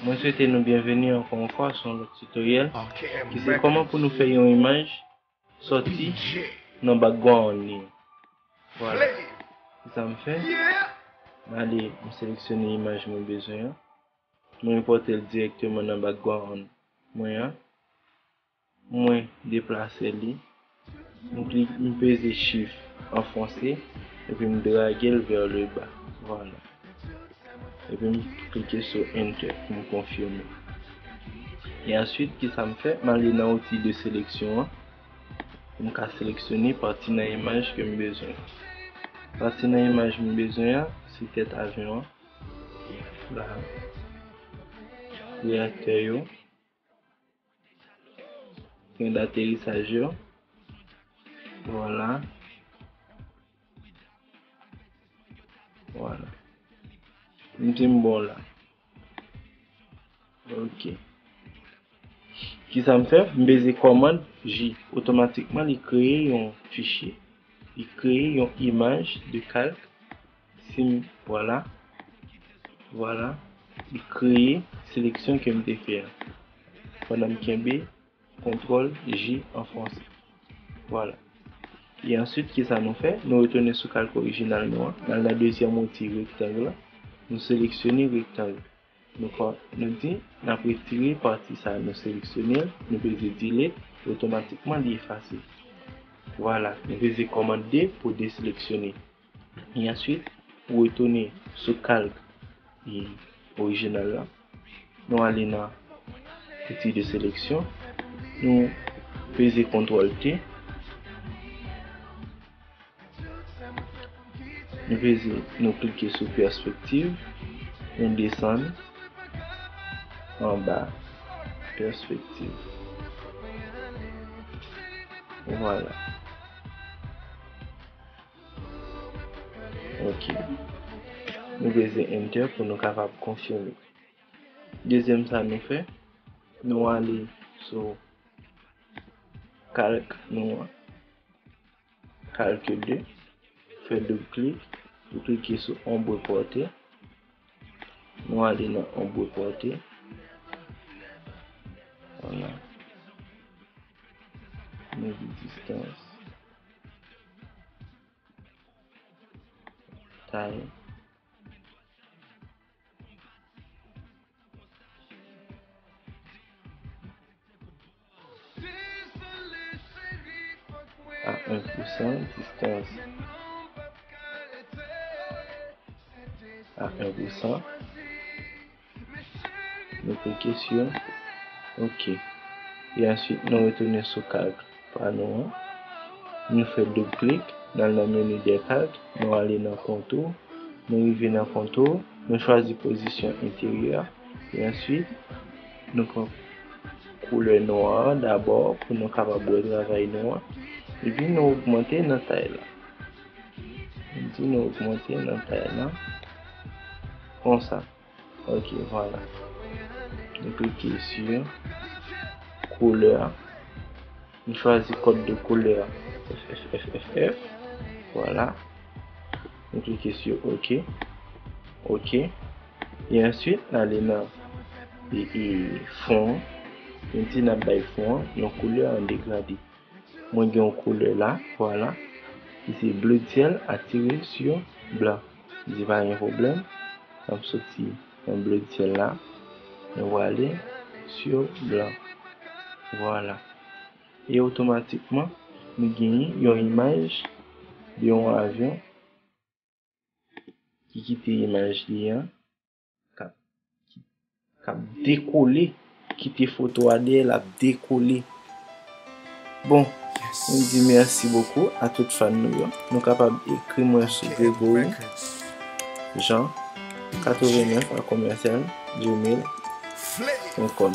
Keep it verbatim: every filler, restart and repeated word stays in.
Mwen swete nou byenveni ankò yon fwa sou yon lòt tutoriel ki se kòman pou nou fè yon imaj sòti nan background li. Vwala. Kisa m fè? M ale, m seleksyone imaj mwen bezwen an. Mwen enpòte l dirèkteman nan background mwen an. Mwen deplase li. M klik, m peze Shift an franse, epi m drage l vers le bas. Vwala. Epi m klike sou Enter pou m konfime. E answit, kisa m fè? M ale nan outil de seleksyon an. M ka seleksyone pati nan imaj ke m bezwen. Pati nan imaj m bezwen an, se tèt avyon an. La. Reyaktè yo. Tren daterisaj yo. Vwala. Vwala. M di m bon la. Ok. Kisa m fè? M peze kòmand J. Otomatikman, li kreye yon fichye. Li kreye yon imaj de kalk. Si m, vwala. Vwala. Li kreye seleksyon ke m te fè a. Pandan m kenbe kontwòl J an franse. Vwala. E answit, kisa nou fè? Nou retounen sou kalk orijinal nou an. N al nan dezyèm outi rektang lan. Nou seleksyone rektang. Nou, nou di, n ap retire pati sa a, nou seleksyone l, nou peze delete, otomatikman li efase. Vwala, nou peze kòmand D pou deseleksyone. E answit, ou retounen sou kalk e orijinal la. Nou ale nan outil de selection. Nou peze kontwòl T. Nou peze, nou klike sou perspective. Nou desann anba perspective. Vwala. Ok. Nou peze enter pou nou kapab konfime. Dezyèm sa nou fè, nou ale sou kalk nou an. Kalk de. Fè doub klik. Nou klike sou ombre portée. Nou ale nan ombre portée. Vwala. Nou di distance. Taille. A un pour cent, distance a un pour cent. Nou klike sou OK. E answit, nou retounen sou kalk pa nou an. Nou fè doub klik, nou al nan meni de kalk, nou ale nan kontou, nou rive nan kontou, nou chwazi pozisyon enteryè, e answit, nou pran koulè nwa a dabò pou nou kapab wè travay nou an, epi nou ogmante nan tay la. Nou di nou ogmante nan tay la, konsa. Ok, vwala. Nou klike sou koulè a. Nou chwazi kòd de koulè a. F F F F F. Vwala. Nou klike sou OK. OK. E answit, n ale nan e, e, fon an. Nou di n ap bay fon an yon koulè an degrade. Mwen gen yon koulè la, vwala, ki se bleu de ciel attiré sur blanc. Li di pa gen pwoblèm. N ap soti nan bleu de ciel la, nou prale sur blanc. Vwala. E otomatikman, nou genyen yon imaj de yon avyon ki kite imaj li an, k ap, k ap dekole, kite foto a dèyè l ap dekole. Bon, mwen di mèsi bokou a tout fan nou yo. Nou kapab ekri mwen sou Gregory Jean quatre-vingt-neuf à commercial gmail point com.